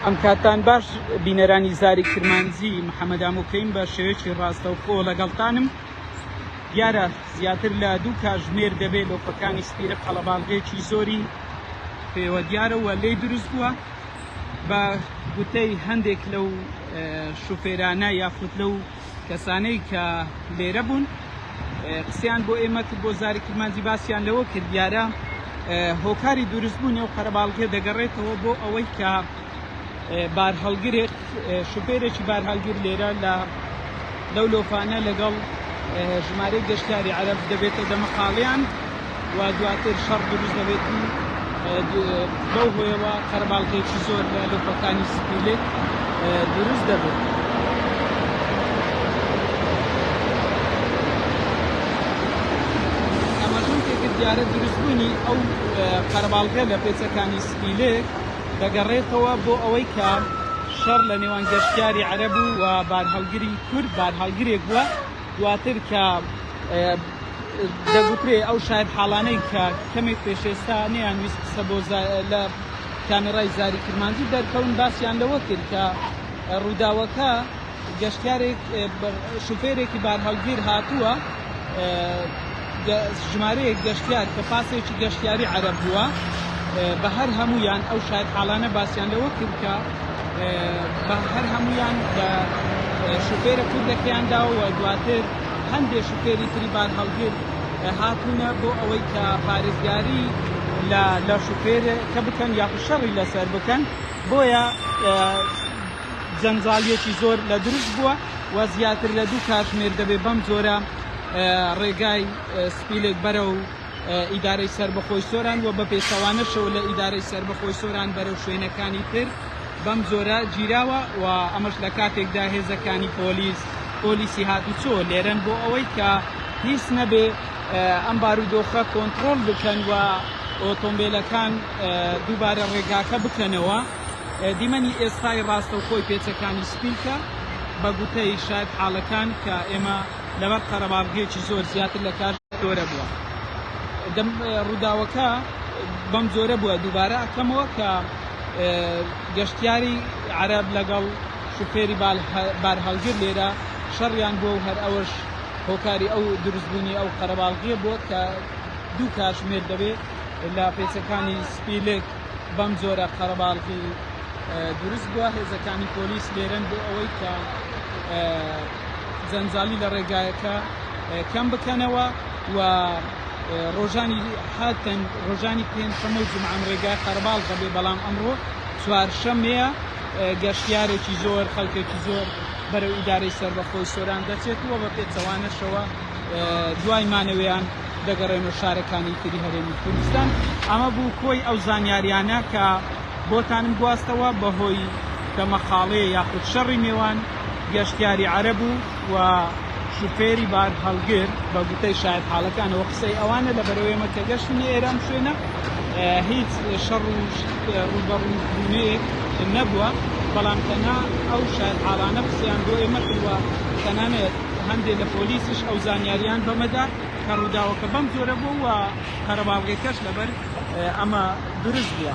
ئەم کاتان باش بینەرانی زاری کرمانجی محەممەد ئامۆکەیم بە شێوەیەکی ڕاستەوخۆ لەگەڵتانم دیارە زیاتر لە دوو کاژمێر دەبێت لۆفەکانی سپیرە قەڵەباڵغێکی زۆری پێوە دیارە و لێی دروست بووە بە گوتەی هەندێک لەو شوفێرانە یاخود لەو کەسانەی کە لێرە بوون قسەیان بۆ ئێمە کرد بۆ زاری کرمانجی باسیان لەوە کرد دیارە هۆکاری دروستبوونی ئەو قەرەباڵغیە دەگەڕێتەوە بۆ ئەوەی کە بارهەڵگرێک شوفێرێکی بارهەڵگر لێرە لە لەو لۆفانە لەگەڵ ژمارەی گەشتیاری عەرەب دەبێتە دەمەقاڵیان و دواتر شەڕ دروست دەبێت و بەو هۆیەوە قەرەباڵغێکی زۆر لە لۆفەکانی سپیلک دروست دەبێت. ئاماژەم پێکرد دیارە دروستبوونی ئەو قەرەباڵغە لە پێچەکانی سپیلک دەگەڕێتەوە بۆ ئەوەی کە شەڕ لە نێوان گەشتیاری عەرەب و بارهەڵگری کورد بارهەڵگرێک بووە دواتر کە دەگوترێ ئەو شایەتحاڵانەی کە کەمێک پێش ئێستا نەیانویست قسە بۆ لە کامێرای زاری کرمانجی دەرکەون باسیان لەوە کرد کە ڕووداوەکە گەشتیارێک شوفێرێکی بارهەڵگیر هاتووە ژمارەیەک گەشتیار کە پاسێکی گەشتیاری عەرەب بووە بە هەر هەمویان ئەو شایەتحاڵانە باسیان لەوە کرد کە بە هەر هەمویان بە شوفێرە کوردەکەیان داوە و دواتر هەندێ شوفێری تری بارهەڵگر هاتوونە بۆ ئەوەی کە پارێزگاری لە لە شوفێرەکە بکەن یاخود شەڕی لەسەر بکەن بۆیە جەنجاڵیەکی زۆر لە دروست بووە و زیاتر لە دوو کاتژمێر دەبێت بەم جۆرە ڕێگای سپیلک بەرەو ئیدارەی سەربەخۆی سۆران و بە پێچەوانەشەوە لە ئیدارەی سەربەخۆی سۆران بەرەو شوێنەکانی تر بەم جۆرە گیراوە و ئەمەش لە کاتێکدا هێزەکانی پۆلیس پۆلیسی هاتوچۆ لێرەن بۆ ئەوەی کە هیچ نەبێ ئەم بارودۆخە کۆنتڕۆڵ بکەن و ئۆتۆمبیلەکان دووبارە ڕێگاکە بکەنەوە. دیمەنی ئێستای ڕاستەوخۆی پێچەکانی سپیلکە بە گوتەی شایەت حاڵەکان کە ئێمە لەبەر قەرەباڵغییەکی زۆر زیاتر لە کات جۆرە بووە ڕووداوەکە بەم جۆرە بووە دووبارە ئەکەمەوە کە گەشتیاری عەرەب لەگەڵ شوفێری بارهەڵگر لێرە شەڕیان بووە و هەر ئەوەش هۆکاری ئەو دروستبوونی ئەو قەرەباڵغیە بووە کە دوو کاتژمێر دەبێت لە پێچەکانی سپیلک بەم جۆرە قەرەباڵغی دروست بووە هێزەکانی پۆلیس لێرەن بۆ ئەوەی کە جەنجاڵی لە ڕێگایەکە کەم بکەنەوە و ڕۆژانی هاتن ڕۆژانی پێنجشەممە و جومعەم ڕێگای قەرەباڵغە بێ بەڵام ئەمڕۆ چوارشەممەیە گەشتیارێکی زۆر خەڵکێکی زۆر بەرەو ئیدارەی سەربەخۆی سۆران دەچێت و بە پێچەوانەشەوە دوای مانەوەیان دەگەڕێنەوە شارەکانی تری هەرێمی کوردستان. ئەمە بوو کۆی ئەو زانیاریانە کە بۆتانم گواستەوە بەهۆی دەمەقاڵێ یاخود شەڕی نێوان گەشتیاری عەرەب و و شوفێری بارهەڵگر بە گوتەی شایەتحاڵەکانەوە قسەی ئەوانە لەبەرئەوەی ئێمە کە گەشتینە ئێرە ئەم شوێنە هیچ شەڕ و ڕووبەڕووبوونەیەک نەبووە بەڵام تەنها ئەو شایەتحاڵانە قسەیان بۆ ئێمە کردووە تەنانەت هەندێک لە پۆلیسیش ئەو زانیاریان بەمەدا کە ڕووداوەکە بەم جۆرە بووە و قەرەباڵغیەکەش لەبەر ئەمە دروست بووە.